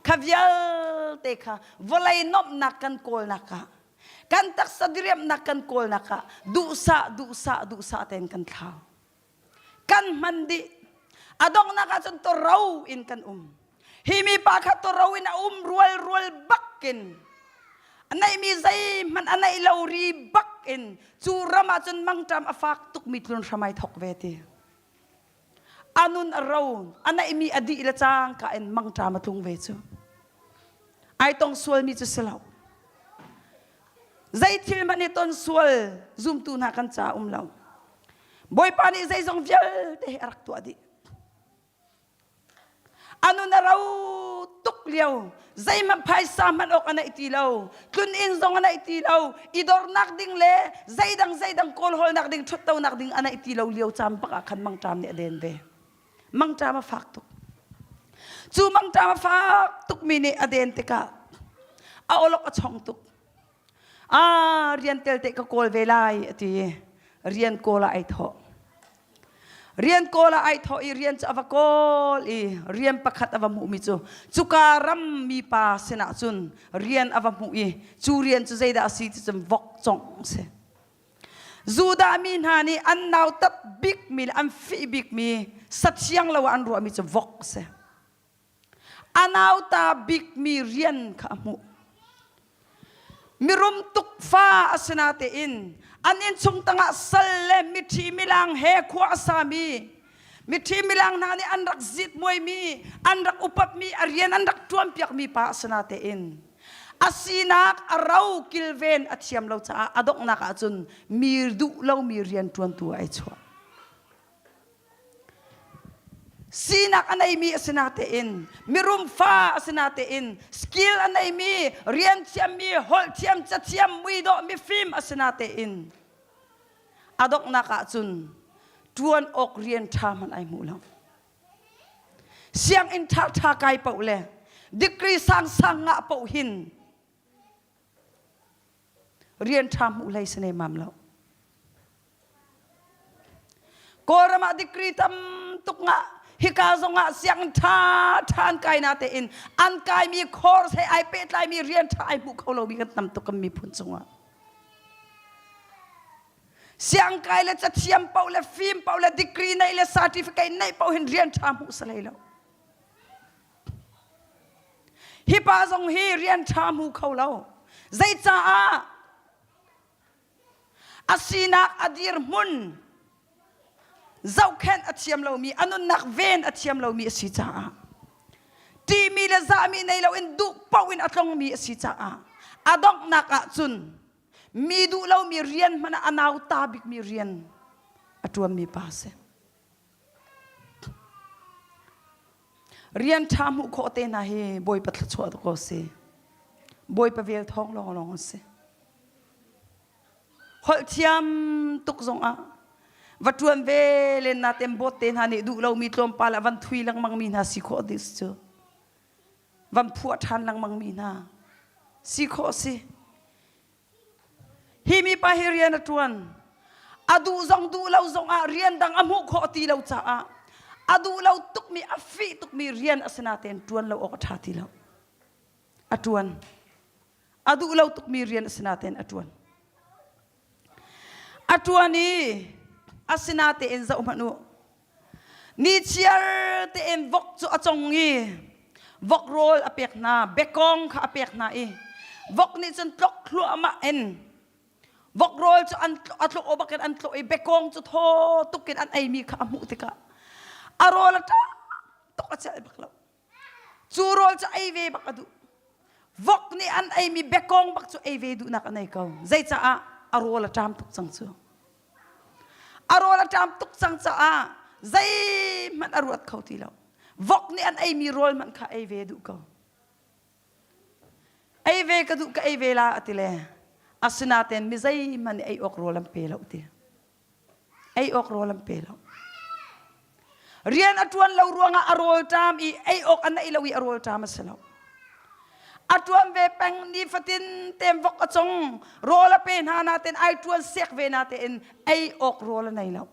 Kha vialte kha vawlei nuamhnak kan kawlnak ah kan taksa diriamhnak kan kawlnak ah duhsah duhsah duhsah tein kan thlau. Kan hman dih. A donghnak ahcun toro in kan um. Hi mi pa kha toro in a um rual rual bakin a neihmi zeihmanh a neih lo ri bakin cu ram ahcun mangṭam a fak tukmi tlun hram ai thok ve ti. A nun a ro, a neihmi a dih le cangka in mangṭam a tlung ve cu. Ai tong sualmi cu si lo. Zei thil hmanh hi ton sual zumtu hna kan ca um lo. Bawipa nih zeizong vialte hi a rak tuah dih. A nun a ro tuk lio, zeihmanh phaisa hmanh awk a neih ti lo, tlun inn zong a neih ti lo, i dornak ding le zeidang zeidang kawlhawlnak ding ṭhuttonak ding a neih ti lo lio caan bak ah khan mangṭam nih a den ve. Mangṭam a fak tuk. Cu mangṭam a fak tukmi nih a den tikah a awlok a chong tuk. Ah, rian tel te ka kawl ve lai a ti. Rian kawl ah ai thawh. Rian kawl ah ai thawh i rian cu a va kawl i rian pakhat a va hmuhmi cu cuka ram mipa sinah cun rian a va hmuh i cu rian cu zeidah a si ti cun vok congh a si. Judah mi hna nih an nautat bikmi le an fih bikmi sathiang lo ah an ruahmi cu vok a si. A nauta bikmi rian kha a hmuh. Mirum tuk fa a si natein an innchung tangah sal le miṭhi milang he khua a sami miṭhi milang hna nih an rak zitmuaimi an rak upatmi a rian an rak ṭuanpiakmi pa a si natein a sinak a ro kilven a thiam lo caah a donghnak ahcun mi duh lomi rian ṭuantu ah ai chuah. Sinak a neimi a si natein mirum fa a si natein skill a neimi rian thiammi holh thiam cathiam muidawh mifim a si natein a donghnak ahcun ṭuan awk rian ṭha hmanh ai hmuh lo. Sianginn ṭhaṭha kai paoh le degree sangsang ngah paoh hin rian ṭha hmuh hlei si nemam lo. Kawlram ah degree tam tuk ngah hika zong ah sianginn ṭha ṭha an kai na tein an kaimi course he ai pehtlaimi rian ṭha ai hmuh kho lomi kan tam tuk kan miphun cungah. Siangkai le cathiam paoh le fim paoh le degree neih le certificate neih paoh hin rian ṭha hmuh si hlei lo. Hi pa zong hi rian ṭha hmu kho lo. Zeicaah A sinak a dirhmun zohkhenh a thiam lomi, a nunnak ven a thiam lomi a si caah ṭihmi le zahmi nei loin duh paoh in a tlongmi a si caah a donghnak ah cun mi duh lomi rian hmanh ah a nauta bikmi rian a ṭuanmi pa a si. Rian ṭha hmuh khawh te hna hi Bawipa thluachuah dawk a si. Bawipa vel thawng lawnglawng a si. Holh thiam tuk zongah va ṭuan ve len na tem bawt te hna nih duh lomi tlawmpal ah van thui lengmang mi hna si khawh this cu. Van phuah ṭhan lengmang mi hna si khawh si. Hi mipa hi rian a ṭuan. A duh zong duh lo zongah rian dang a hmuh khawh ti lo caah a duh lo tukmi a fih tukmi rian a si natein ṭuan lo awk a ṭha ti lo. A ṭuan. A duh lo tukmi rian a si natein a ṭuan. A ṭuan i asinatein zoh hmanh u. Nichiar tein vok cu a cong i vok rawl a pek hna, bekawng kha a pek hna i vok nih cun tlok thluahmah in vok rawl cu an a tlok aw bakin an tlok i bekawng cu thaw tukin an eimi kha a hmuh tikah a rawl a ṭah tuk a celh bak lo. Cu rawl cu ei ve bak a duh. Vok nih an eimi bekawng bak cu ei ve duhnak a nei ko. Zeicaah? A rawl a ṭam tuk cang cu. A rawl a ṭam tuk cang caah zeihmanh a ruat kho ti lo. Vok nih an eimi rawl hmanh kha ei ve duh ko. Ei ve ka duh ka ei ve la a ti le asinain mi zeihmanh nih ei awk rawl an pe lo ti. Ei awk rawl an pe lo. Rian a ṭuan lo ruangah a rawl ṭam i ei awk a neih lo i a rawl ṭam a si lo. A ṭuan ve peng nifatin tem vok a cong rawl a pe hna natein ai ṭuan sek ve natein ei awk rawl a nei lo.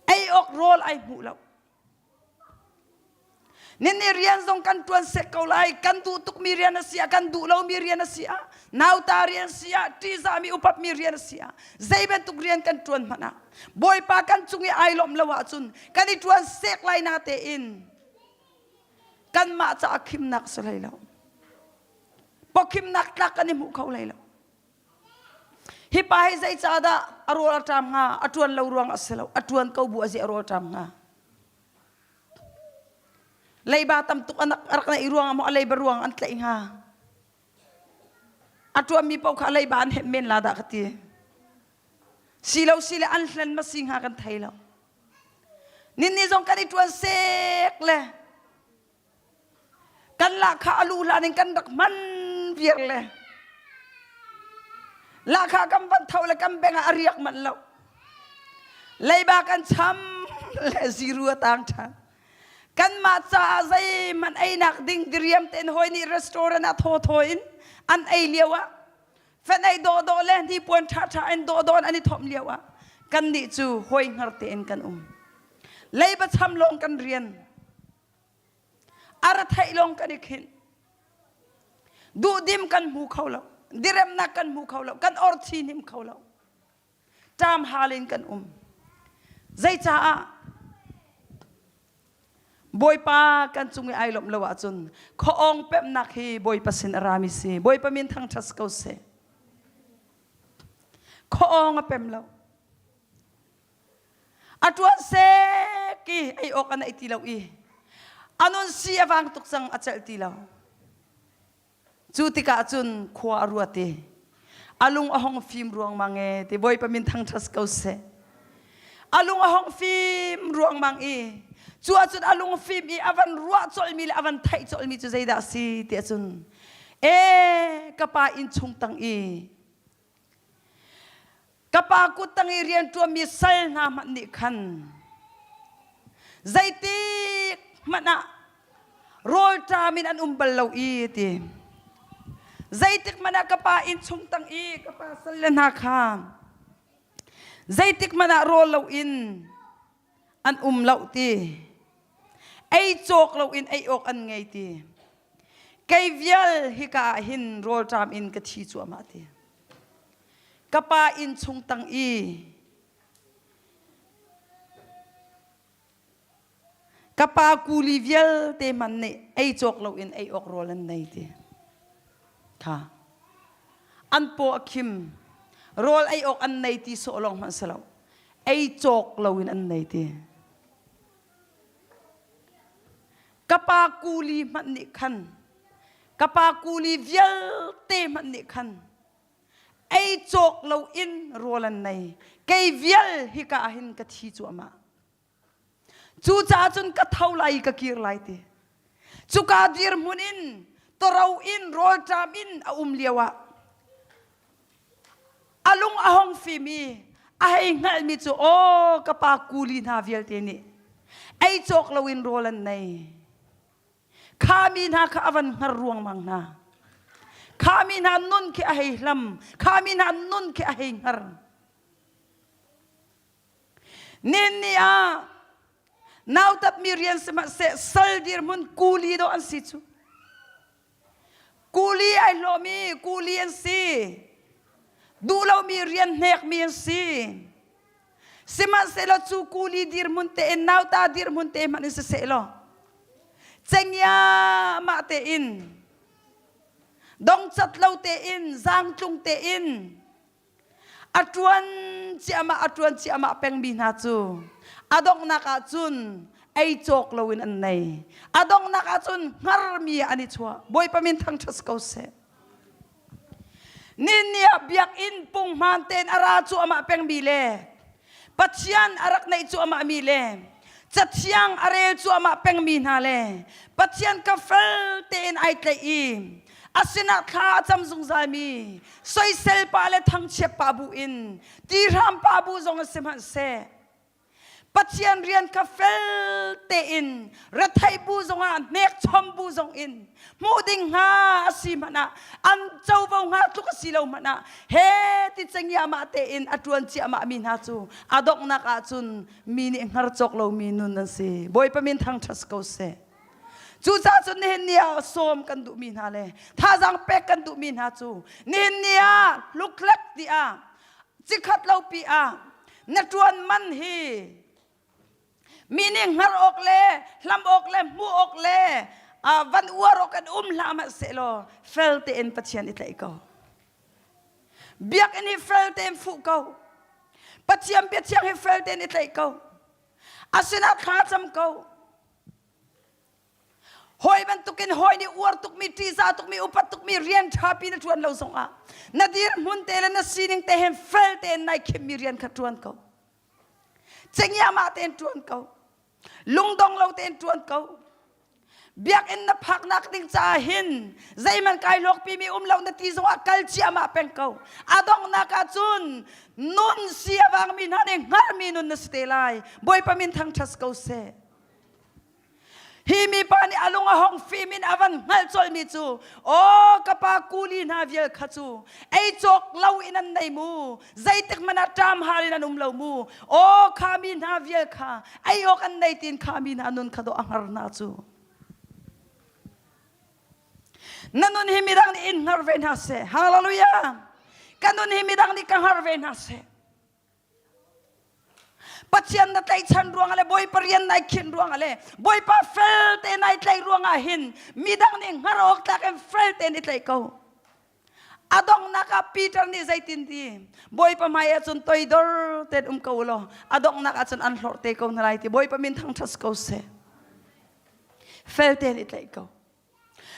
Ei awk rawl ai. ai hmuh lo. Ninni rian zong kan ṭuan sek ko lai. Kan duh tukmi rian a si ah, kan duh lomi rian a si ah, nauta rian si ah, ṭihzahmi upatmi rian a si ah, zei bantuk rian kan ṭuan hmanh ah, Bawipa kan cung i ai lawmh lo ahcun kan i ṭuan sek lai na tein kanmah caah khimnak si hlei lo. Pawkhimnak tlak kan i hmuh kho hlei lo. Hi pa hi zeicahdah a rawl a ṭam hnga? A ṭuan lo ruang a si lo. A ṭuan ko bu a zi a rawl ṭam hnga. Leiba tam tuk a rak neih ruangah maw a leiba ruang an tlaih hnga? A ṭuanmi paoh kha a leiba an hemh men la dah ka ti. Si lo si le an hlen ma si hnga kan thei lo. Ninni zong kan i ṭuan sek le kan lahkhah a luh hlan in kan rak hman viar le lahkhah kan van tho le kan beng ah a riak manh lo leiba kan cham le ziru a tang ṭhan kanmah caah zeihmanh einak ding diriam tein hawi nih restaurant ah thawthaw in an ei lio ah fen ei dawhdawh le hnipuan ṭhaṭha in dawhdawh in an i thawmh lio ah kannih cu hawi hngar tein kan um leiba cham lawng kan rian A ra theih lawng kan i khinh. Duhdim kan hmu kho lo. Diremnak kan hmu kho lo. Kan orthi hnim kho lo. Ṭam hal in kan um. Zeicaah? Bawipa kan cung i ai lawmh lo ahcun khuaawng pemhnak hi Bawipa sin a rami si. Bawipa min thangṭhat ko seh. Khuaawng a pem lo. A ṭuan sek i ei awk an ei ti lo i a nun si a vang tuk cang a celh ti lo. Cu tikah cun khua a ruat i a lung a hong fim ruangmang e ti Bawipa min thangṭhat ko seh. A lung a hong fim ruangmang i cu ahcun a lung fim i a van ruah colhmi le a van theih colhmi cu zeidah a si ti ahcun e ka pa inn chung tang i Ka pa kut tang i rianṭuanmi sal hna hmanh nih khan zeitik hmanh ah rawlṭam in an um bal lo i ti. Zeitik hmanh ah ka pa innchung tang i ka pa salle hna kha zeitik hmanh ah rawl loin an um lo ti. Ei cawk loin ei awk an ngei ti. Kei vial hika ah hin rawlṭam in ka thi cuahmah ti. Ka pa inn chung tang i ka pa kuli vialte hmanh nih ei cawk loin ei awk rawl an nei ti. Kha. An paw a khim. Rawl ei awk an nei ti sawh lawng hmanh si lo. Ei cawk loin an nei ti. Ka pa kuli hmanh nih khan ka pa kuli vialte hmanh nih khan ei cawk loin rawl an nei. Kei vial hika ah hin ka thi cuahmah. Cucaah cun ka tho lai i ka kir lai ti. Cuka dirhmun in toro in rawlṭam in a um lio ah a lung a hong fim i a hei hngalhmi cu aw ka pa kuli hna vialte nih ei cawk loin rawl an nei. Kha mi hna kha a van hngar ruangmang hna. Kha mi hna nun khi a hei hlam. Kha mi hna nun khi a hei hngar. Nin ni ah nautatmi rian sihmanhseh sal dirhmun kuli dawh an si cu. Kuli ai hlawhmi kuli an si. Duh lomi rian hnekmi an si. Sihmanhsehlaw cu kuli dirhmun tein nauta dirhmun te hmanh in siseh law cengiamah tein dongcat lo tein zaangtlung tein a ṭuan ciahmah a ṭuan ciahmah pengmi hna cu a donghnak ah cun ei cawk loin an nei. A donghnak ah cun hngarmi ah an i chuah. Bawipa min thangṭhat ko seh. Ninni ah biakinn punghman tein a ra cuahmah pengmi le Pathian a rak neih cuahmah mi le Cathiang a rel cuahmah pengmi hna le Pathian ka fel tein ai tlaih i a sinah thla a cam zungzalmi soisel pa le thangchiat pa bu in tihram pa bu zong in sihmanhseh. Pathian rian kha fel tein retheih bu zongah hnekchom bu zong in hmuh ding hnga a si hmanh ah an covo hnga tluk a si lo hmanh ah he ti cengiahmah tein a ṭuan ciahmah mi hna cu a donghnak ah cun mi nih hngar cawk lomi nun an si. Bawipa min thangṭhat ko seh. Cucaah cun nihin ni ah sawm kan duhmi hna le thazaang pek kan duhmi hna cu nihin ni ah luklek ti ah cikhat lo pi ah na ṭuan man hi mi nih hngar awk le hlam awk le hmuh awk le van uar awk an um hlah hmanh sehlaw fel tein Pathian i tlaih ko. Biakinn hi fel tein fuh ko. Pathian biathiang hi fel tein i tlaih ko. A sinah thla cam ko. Hawi bantukin hawi nih uar tukmi, ṭihzah tukmi, upat tukmi rian ṭhapi na ṭuan lo zongah na dirhmun te le na sining te hen fel tein nai khimmi rian kha ṭuan ko. Cengiahmah tein ṭuan ko. Lungdong lo tein ṭuan ko. Biakinn na phaknak ding caah hin zeihmanh kai hlawkpimi um lo na ti zongah kal ciahmah peng ko. A donghnak ah cun nun si a vangmi hna nih hngarmi nun na si te lai. Bawipa min thangṭhat ko seh. Hi mipa nih a lung a hong fim in a van hngalh colhmi cu aw ka pa kuli hna vial kha cu ei cawk lo in an nei mu zeitik hmanh ah ṭam hal in an um lo mu aw kha mi hna vial kha ei awk an nei tin kha mi hna nun kha dawh a hngar hna cu na nun hi midang nih in hngar ve hna seh hallelujah ka nun hi midang nih ka hngar ve hna seh Pathian na tlaihchan ruangah le Bawipa rian nai khinh ruangah le Bawipa fel te nai tlaih ruangah hin midang nih hngar awk tlak in fel tein i tlaih ko. A donghnak ah Peter nih zeitin ti Bawipa hmai ah cun toidor tein um ko law a donghnak ah cun an hlorh te ko hna lai ti Bawipa min thangṭhat ko seh. Fel tein i tlaih ko.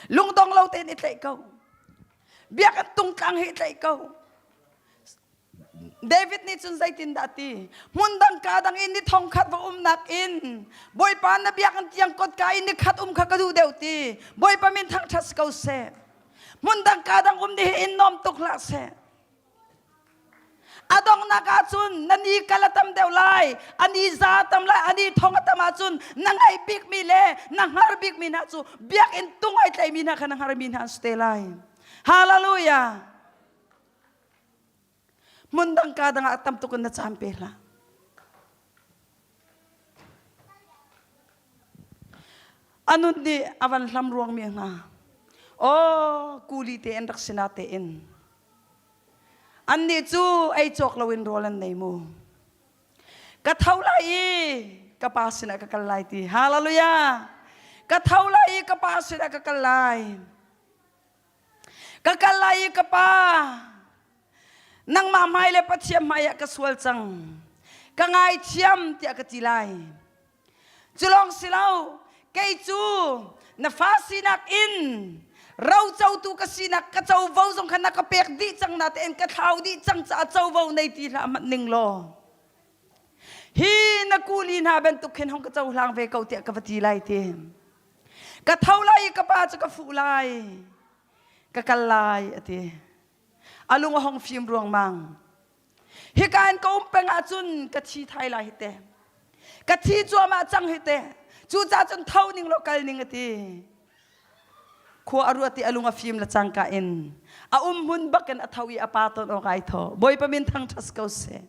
Lungdong lo tein i tlaih ko. Biakinn tungtlang hi i tlaih ko. David nih cun zeitindah ti hmun dang ka dang in ni thong khat va umnak in Bawipa na biakinn tiang kotka in ni khat um kha ka duh deuh ti Bawipa min thangṭhat si ko seh hmun dang ka dang um ni hi in nuam tuk hlah seh a donghnak ahcun na ni kal a tam deuh lai a ni za tam lai a ni thong a tam ahcun na ngaih bikmi le na hngar bikmi hna cu biakinn tung ai tlaimi hna kha na hngarmi hna an si te lai hallelujah Hmun dang ka dang ah tam tuk in na caan pe hlah. A nun nih a van hlam ruang mi hna. Aw, kuli te in rak sina te in. Annih cu ei cawk loin rawl an nei mu. Ka tho lai i ka pa sinah ka kal lai ti. Hallelujah. Ka tho lai i ka pa sinah ka kal lai. Ka kal lai i ka pa, nangmah hmai le Pathian hmai ah ka sual cang. Ka ngaithiam tiah ka ti lai. Cu lawng si lo, kei cu na fa sinak in rocotu ka sinak ka covo zong kha na ka pek dih cang na tein ka thlau dih cang caah covo nei ti hlah hmanh ning law. Hi na kuli hna bantuk khin hong ka cohlang ve ko tiah ka va ti lai ti. Ka tho lai i ka pa cu ka fuh lai. Ka kal lai a ti. A lung a hong fim ruangmang. Hika in ka um peng ahcun ka thi thai lai hi te. Ka thi cuahmah cang hi te. Cucaah cun tho ning law kal ning a ti. Khua a ruat i a lung a fim le cangka in a um hmun bakin a tho i a pa ton awk ai thawh. Bawipa min thangṭhat ko seh.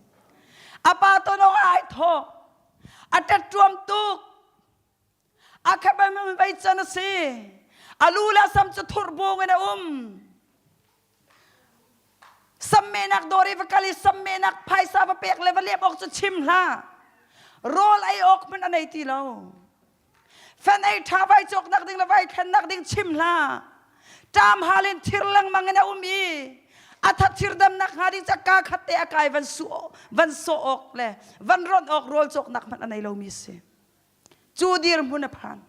A pa ton awk ai thawh. A ṭetṭuam tuk. A khabam vei can a si. A lu le a sam cu thur bung in a um. Sammenak dawr i va kal i sammenak phaisa va pek le va lep awk cu chim hlah. Rawl ei awk hmanh a nei ti lo. Fan ei ṭha vai cawknak ding le vai thlennak ding chim hlah. Ṭam hal in thir lengmang in a um i a that thir damnak hnga ding ca ka khat te a kai van su van sawh awk le van ronh awk rawl cawknak hmanh a nei lomi si. Cu dirhmun a phan.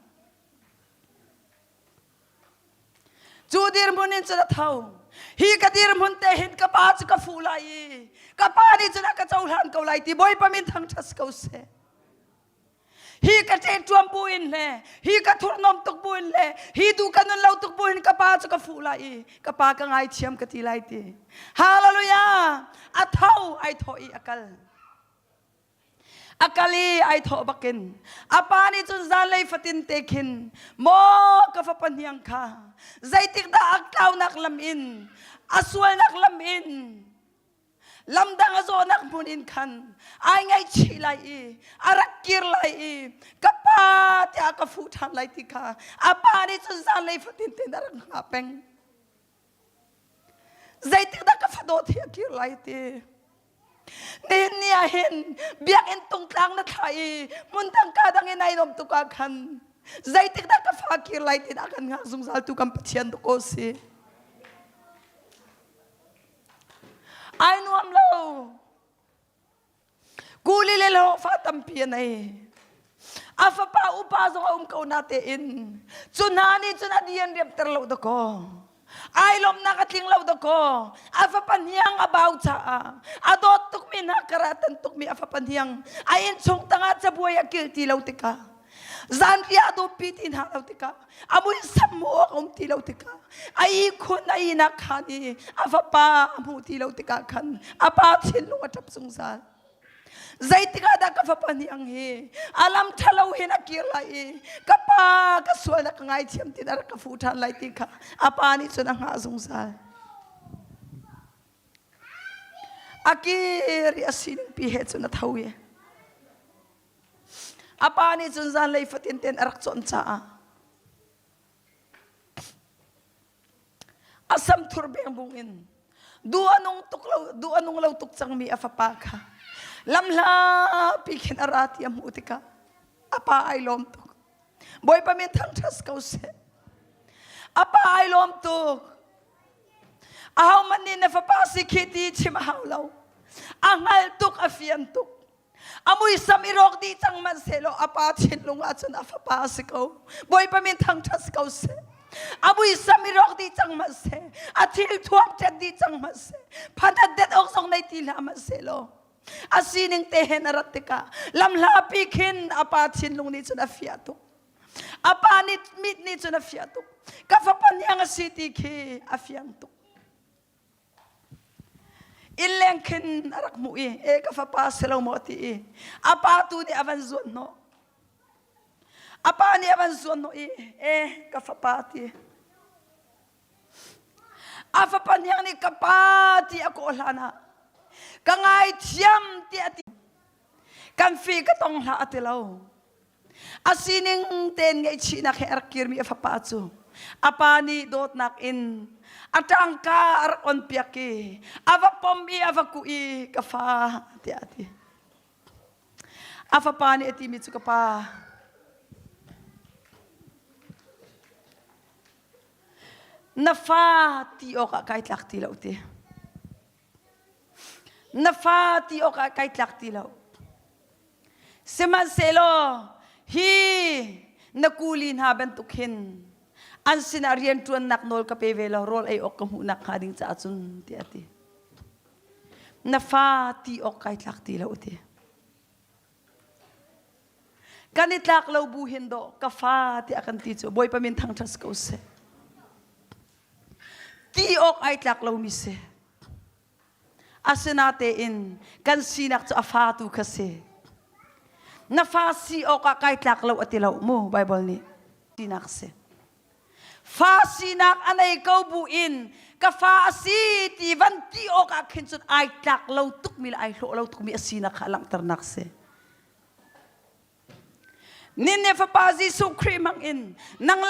Cu dirhmun in cun a tho. Hi ka dirhmun te hin ka pa cu ka fuh lai i ka pa nih cun a ka cohlan ko lai ti Bawipa min thangṭhat ko seh. Hi ka ṭeṭuam bu in le hi ka thurhnawm tuk bu in le hi duh ka nun lo tuk bu in ka pa cu ka fuh lai i ka pa ka ngaithiam ka ti lai ti. Hallelujah! A tho ai thawh i a kal. A kal i ai thawh bakin a pa nih cun zanlei fatin te khin maw ka fapa hniang kha zeitik dah a tlaunak lam in a sualnak lam in lamdang a zawhnak hmun in khan ai ngaihchih lai i a rak kir lai i ka pa tiah ka fuh ṭhan lai ti kha a pa nih cun zanlei fatin tein a rak hngah peng. Zeitik dah ka fadawt hi a kir lai ti. Nihin ni ah hin biakinn tungtlang na thlah i hmun dang ka dang in ai nuam tuk ah khan zeitik dah ka fa kir lai ti dah kan hngak zungzal tu kan Pathian dawk si. Ai nuam lo. Kuli le hlawhfa tampi a nei. A fapa upa zong a um ko na tein cu hna nih cun a di an riamter lo dakaw. Ai lawmhnak a tling lo dakaw. A fapa hniang a bau caah a dawt tukmi hna karah tan tukmi a fapa hniang a innchung tangah cabuai a kil ti lo tikah zanriah a dawpi ti hna lo tikah a muisam hmuh awk a um ti lo tikah a ihkhun a ihnak khan i a fapa a hmuh ti lo tikah khan a pa thinlung a ṭap zungzal. Zeitik ah dah ka fapa hniang hi a lam ṭhalo hin a kir lai i ka pa ka sualnak ka ngaithiam ti dah ka fuh ṭhan lai ti kha a pa nih cun a hngah zungzal. A kir i a sining pi he cun a tho i A pa nih cun zanlei fatin ten a rak cawn caah a sam thur bengbung in duh a nung tuk lo duh a nung lo tuk cangmi a fapa kha lamhlapi khin a ra ti a hmuh tikah a pa ai lawm tuk. Bawipa min thangṭhat ko seh. A pa ai lawm tuk. Ahohmanh nih na fapa si khi ti chim a hau lo. A hngal tuk, a fian tuk. A muisam i rawk dih cang hmanhsehlaw a pa thinlung ah cun a fapa a si ko. Bawipa min thangṭhat si ko seh. A muisam i rawk dih cang hmanhseh, a thil thuam ṭet dih cang hmanhseh, phanat det awk zong nei ti hlah hmanhsehlaw a sining te hen a rat tikah lamhlapi khin a pa thinlung nih cun a fiah tuk. A pa nih mit nih cun a fiah tuk. Ka fapa hniang a si ti khi a fiang tuk. Innleng khin a rak hmuh i e ka fapa si lo maw ti i a pa tu nih a van zuan hnawh. A pa nih a van zuan hnawh i e ka fapa ti. A fapa hniang nih ka pa ti a kawh hlan ah ka ngaithiam ti a ti. Kan fi ka tong hlah a ti lo. A sining tein ngaihchihnak he a rak kirmi a fapa cu a pa nih dawtnak in a ṭangka a rak onpiak i a va pom i a va kuh i ka fa tiah a ti. A fapa nih a timi cu ka pa na fa ti awkah kai tlak ti lo ti. Na fa ti awkah kai tlak ti lo. Sihmanhsehlaw hi na kuli hna bantuk hin an sinah rianṭuannak nawl ka pe ve law rawl ei awk ka hmuh nakhnga ding caah cun tiah a ti. Na fa ti awk kai tlak ti lo a ti. Kan i tlak lo bu hin dawh ka fa tiah kan ti cu Bawipa min thangṭhat ko seh. Ti awk ai tlak lomi si. Asinatein kan sinak cu a fa tu kha si. Na fa si awkah kai tlak lo a ti lo mu Bible nih. Sinak si. Fa sinak a nei ko bu in ka fa a si ti van ti awkah khin cun ai tlak lo tukmi le ai hlawh lo tukmi a sinak kha a langhternak si. Nin ne fapa Jesuh Khrih hmang in nang le.